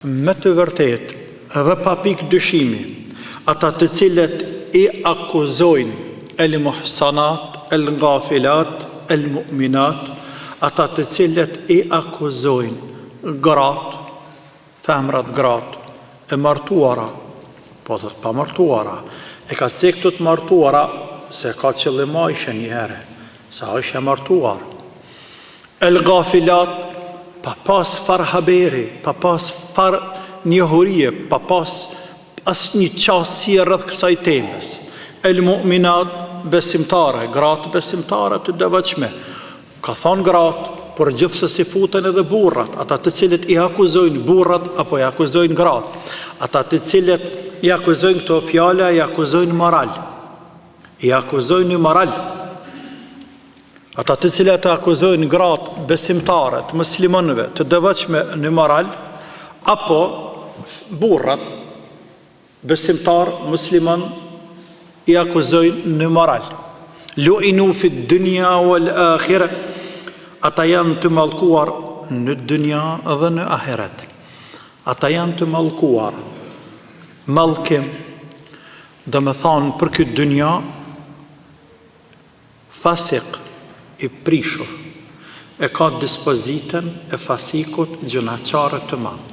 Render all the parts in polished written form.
Me të vërtetë dhe pa pikë dyshimi, ata të cilët i akuzojnë El Muhsanat El Ghafilat El Mu'minat, ata të cilët i akuzojnë gratë, femrat gratë e martuara, po edhe të pamartuara, e ka cek të martuara se ka qëllim Ajshen njëherë, se Ajshja e martuar. El Ghafilat, pa pas far haberi, pa pas far njohurie, pa pas asnjë qasje rreth kësaj temës. El Mu'minat, besimtare, gratë besimtare të devotshme. Ka thonë gratë, por gjithsesi futen edhe burrat, ata të cilët i akuzojnë burrat apo i akuzojnë gratë. Ata të cilët i akuzojnë këto fjala, i akuzojnë moral. I akuzojnë në moral. Ata të cilët akuzojnë gratë besimtare të muslimanëve të devotshme në moral, apo burrat besimtarë muslimanë i akuzojnë në moral. Lu'inu fi dunya wal akhirah. Ata janë të mallkuar në dynja dhe në ahiret. Ata janë të mallkuar. Mallkim, domethanë për këtë dynja Fasik, i prishur, e ka dispozitën e fasikut gjynahqarit të madh.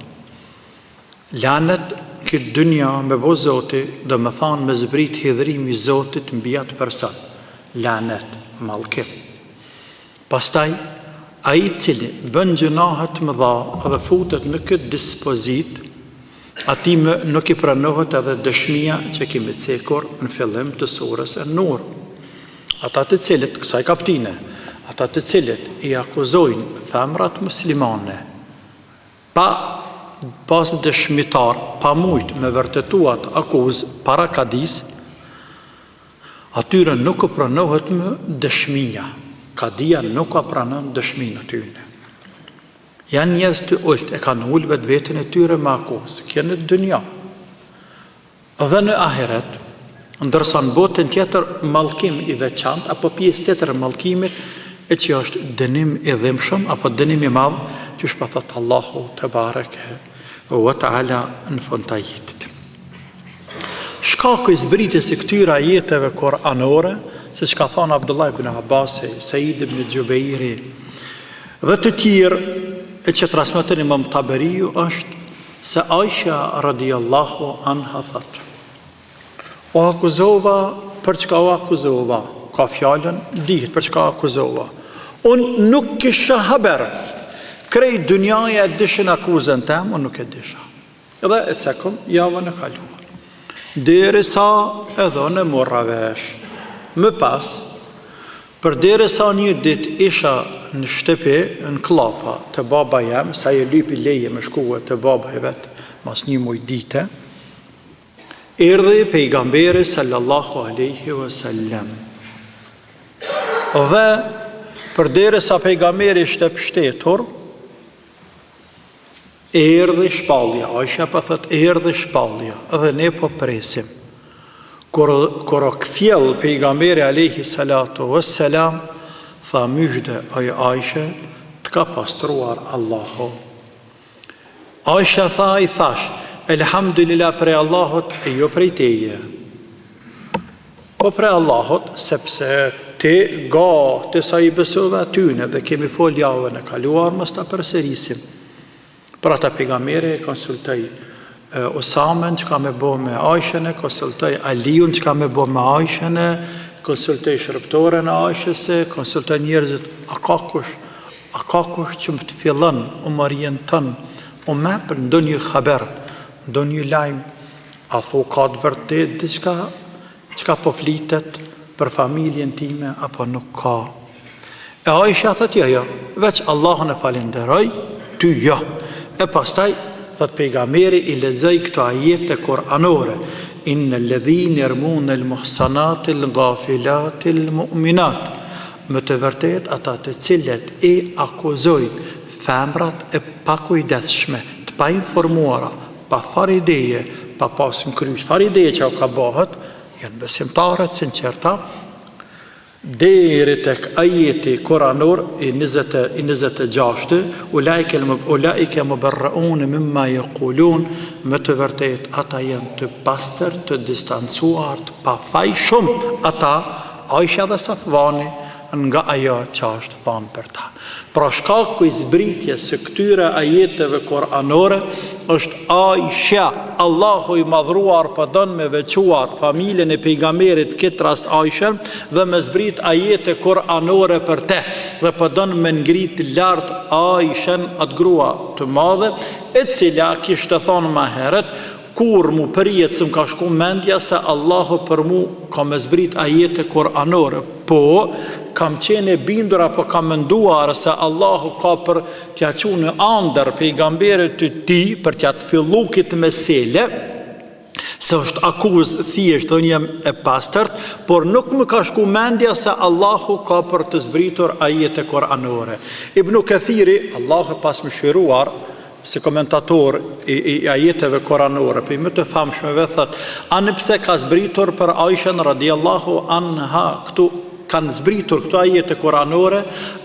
Lanet këtë dynja me bo Zoti, domethanë me zbrit hidhrimi i Zotit mbi atë person. Lanet, mallkim. Pastaj, ai i cili bën gjynahe të mëdha dhe futet në këtë dispozitë, atij më nuk i pranohet edhe dëshmia që kemi cekur në fillim të surës En-Nur. Ata të cilët, kësaj kaptine, ata të cilët i akuzojnë femrat muslimane pa pas dëshmitar, pa mujt me vërtetu atë akuzë para kadisë, Atyre nuk u pranohet më dëshmia, kadia nuk ua pranon dëshminë atyne. Janë njerëz të ulët, e kanë ulë vetveten e tyre me akuzë, kjo në dynja. Dhe në ahiret, ndërsa në botën tjetër mallkim i veçantë apo pjesë tjetër e mallkimit e që është dënim i dhimbshëm apo dënim i madh, qysh po thotë Allahu tebareke ve teala në fund të ajetit. Shkaku i zbritjes së këtyre ajeteve kuranore, siç ka thënë Abdullah ibn Abbasi, Said ibn Xhubeiri dhe të tjerë, e që transmeton Imam Taberiu është se Aisha radiallahu anha thotë: U akuzova për çka u akuzova, ka fjalën dihet për çka u akuzova. Unë nuk kisha haber. Krejt dynjaja e dishin akuzën tem, unë nuk e disha. Dhe e cekëm javën e kaluar. Derisa edhe unë e morra vesh. Më pas, përderisa një ditë isha në shtëpi, në kllapa, te baba jem, se ajo lypi leje me shkue te baba i vet, mas një muj dite, erdhi pejgamberi sallallahu aleyhi ve sellem. Dhe, përderisa pejgamberi ishte pshtetur, Erdhi shpallja, Aisha po thotë erdhi shpallja dhe ne po presim. Kur kur u kthjell pejgamberi alayhi salatu wassalam, tha myzhde oj Aisha, të ka pastruar Allahu. Aisha tha i thash, elhamdulillah prej Allahut e jo prej teje. Po prej Allahut, sepse ti gati sa i besove atyne dhe kemi fol javën e kaluar, mos ta përsërisim. Për ata pejgamberi e konsultoi Usamen çka me bo me Aishën, e konsultoi Aliun çka me bo me Aishën, konsultoi shërbëtoren e Aishës, konsultoi njerëzit, a ka kush, a ka kush që më të fillon, um orienton, um ep ndonjë haber, ndonjë lajm, A thu ka të vërtetë diçka çka po flitet për familjen time apo nuk ka? E Aisha thotë jo jo, veç Allahun e falenderoj, ty jo. E pastaj thot pejgamberi i lexoi këto ajete kuranore, Innel ledhine jermune el muhsanati el gafilati el mu'minat. Me të vërtetë ata të cilët i akuzojnë femrat e pakujdesshme, të painformuara, pa farë ideje, pa pas në kryq farë ideje çka ka bëhet, janë besimtare të sinqerta. Deri tek ajeti kuranor i 20 i 26, ulaike ulaike mubarraun mimma yaqulun, me të vërtetë ata janë të pastër, të distancuar, të pafajshëm, ata Aisha dhe Safvani nga ajo që është thanë për ta. Pra shkaku i zbritjes së këtyre ajeteve kuranore është Aisha, Allahu i madhruar po don me veçuar familjen e pejgamberit këtë rast Aishen dhe me zbrit ajete kuranore për te dhe po don me ngrit lart Aishen atë grua të madhe e cila kishte thonë ma herët Kurrë mu për jetë s'më ka shku mendja se Allahu për mu ka me zbrit ajete kuranore, po kam qenë e bindur apo kam menduar se Allahu ka për t'ia çu në andërr pejgamberit të tij për t'ia të fillu këtë mesele, se është akuzë thjesht dhe unë jam e pastërt, por nuk më ka shku mendja se Allahu ka për të zbritur ajete kuranore. Ibnu Kethiri, Allahu e pastë mëshiruar, Si komentator i, i ajeteve kuranore, prej më të famshmeve thotë, ani pse ka zbritur për Aishen radiallahu anha, këtu kanë zbritur këto ajete kuranore,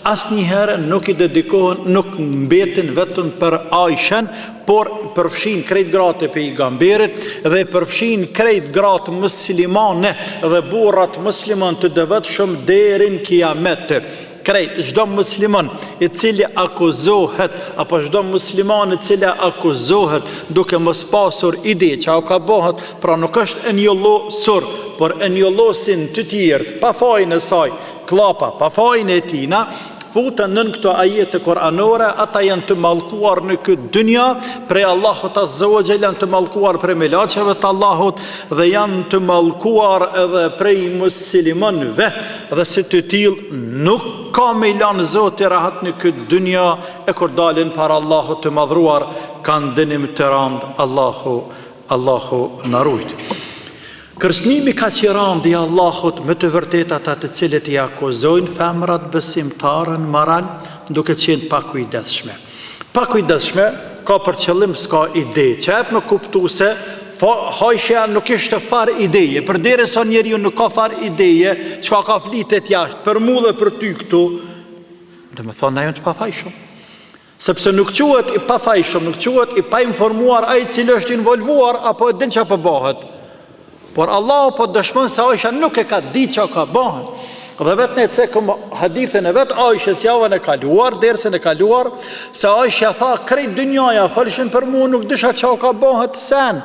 asnjëherë nuk i dedikohen, nuk mbetin vetëm për Aishen, por përfshin krejt gratë e pejgamberit dhe përfshin krejt gratë muslimane dhe burrat musliman të devotshëm deri në kiamet. Krejt, çdo musliman i cili akuzohet apo çdo muslimane e cila akuzohet duke mos pasur ide çka ka bëhet, pra nuk është e njollosur, por e njollosin të tjerët pa fajin e saj, kllapa pa fajin e tina, futen nën këto ajete kuranore, ata janë të mallkuar në këtë dynja prej Allahut azza wa jall, janë të mallkuar prej melaqeve të Allahut dhe janë të mallkuar edhe prej muslimanëve. Dhe si të tillë nuk ka me i lanë Zoti rahat në këtë dynja e kur dalin para Allahut të madhruar kanë dënim të randë Allahu Allahu na rujt. Kërcënimi kaq i randë i Allahut me të vërtetë ata të cilët i akuzojnë femrat besimtare në moral duke qenë pakujdesshme. Pakujdesshme ka për qëllim s'ka ide, që jep me kuptu se Aishja nuk kishte farë ideje, përderisa njeriu nuk ka farë ideje, çka ka flitet jashtë, për mu dhe për ty këtu, domethonë na jemi të pafajshëm. Sepse nuk quhet i pafajshëm, nuk quhet i painformuar ai i cili është involvuar apo e din çka po bëhet. Por Allahu po dëshmon se Aisha nuk e ka ditë çka ka bëhet. Dhe vetë ne cekëm hadithin e vetë Aishës javën e kaluar, dersin e kaluar, se Aisha tha krejt dynjaja folshin për mua, nuk disha çka ka bëhet sen.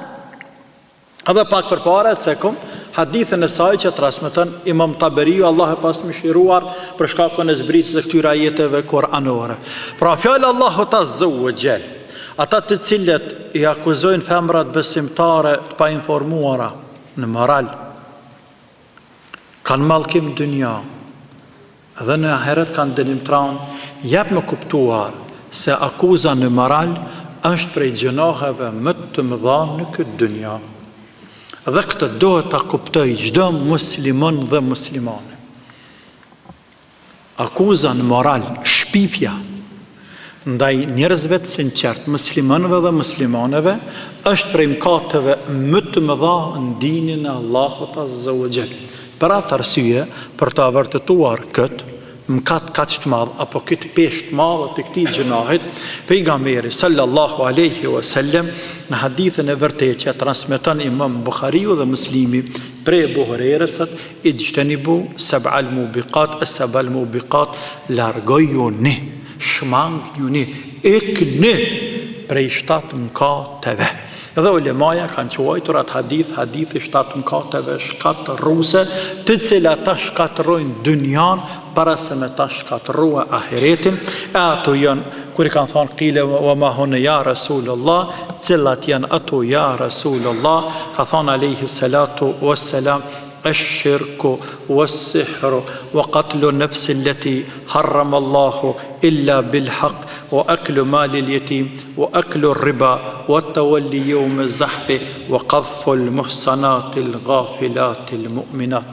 Edhe pak përpara e cekëm hadithin e saj që transmeton Imam Taberiu, Allahu e pastë mëshiruar për shkakun e zbritjes së këtyre ajeteve kuranore. Pra fjala e Allahut azza wa jall Ata të cilët i akuzojnë femrat besimtare të painformuara në moral, kanë mallkim në dynja dhe në ahiret kanë dënim të rëndë, jep me kuptuar se akuza në moral është prej gjynaheve më të mëdha në këtë dynja. Dhe këtë duhet ta kuptojë çdo musliman dhe muslimane. Akuza në moral, shpifja ndaj njerëzve të sinqertë, muslimanëve dhe muslimaneve, është prej mëkateve më të mëdha në dinin e Allahut azza wa jall. Për atë arsye, për ta vërtetuar këtë mëkat kaq të madh apo këtë peshë të madhe të këtij gjynahit, pejgamberi sallallahu alejhi wa sellem në hadithin e vërtetë që e transmeton Imam Buhariu dhe Muslimi prej Ebu Hurejrës thotë Ijtenibu seb'al mubiqat es-seb'al mubiqat largojuni, shmangjuni, ikni prej shtatë mëkateve. Dhe ulemaja kanë quajtur atë hadith hadithi shtatë mëkateve shkatërruese, të cilat ta shkatërrojnë dynjan para se me ta shkatërrua ahiretin, e ato janë kur i kanë thonë kile wa ma hunne ja Rasulullah, cilat janë ato ja Rasulullah, ka thonë alejhi salatu wassalam Esh-shirku was-sihru wa qatlu nefsi lleti harrama Allahu illa bil-hak wa aklu malil jetim wa aklu r-riba wa tawalli jeume z-zahfi wa qadhfu l-muhsanati l-ghafilat l-mu'minat.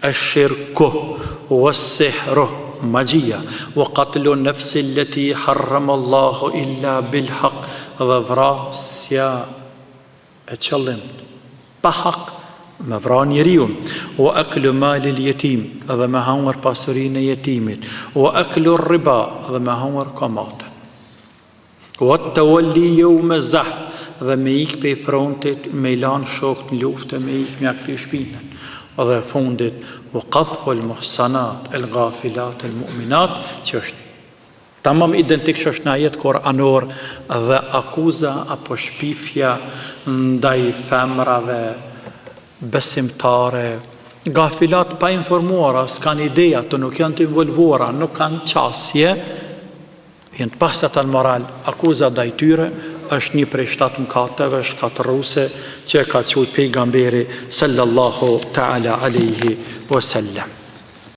Esh-shirku was-sihru, magjia, wa qatlu nefsi lleti harrama Allahu illa bil-hak dhe vrasja e qëllimtë, pa hak. Me vra njeriun. Wa aklu malil jetim, dhe me hangër pasurinë e jetimit. Wa aklu riba, dhe me hangër kamatën. Wa tawalli yawm az-zahf, dhe me ik pej frontit, me i lanë shokët në luftë e me ik me ja kthy shpinën. Dhe e fundit, wa qadhfu al-muhsanat al-ghafilat al-mu'minat, që është tamam identik që është në ajet kuranor dhe akuza apo shpifja ndaj femrave besimtare, gafilat painformuara, s'kanë ide ato nuk janë të involvuara, nuk kanë qasje, Janë të pastërta në moral, akuza ndaj tyre është një prej shtatë mëkateve shkatërruese që e ka quajt pejgamberi sallallahu ta'ala alejhi wa sellem.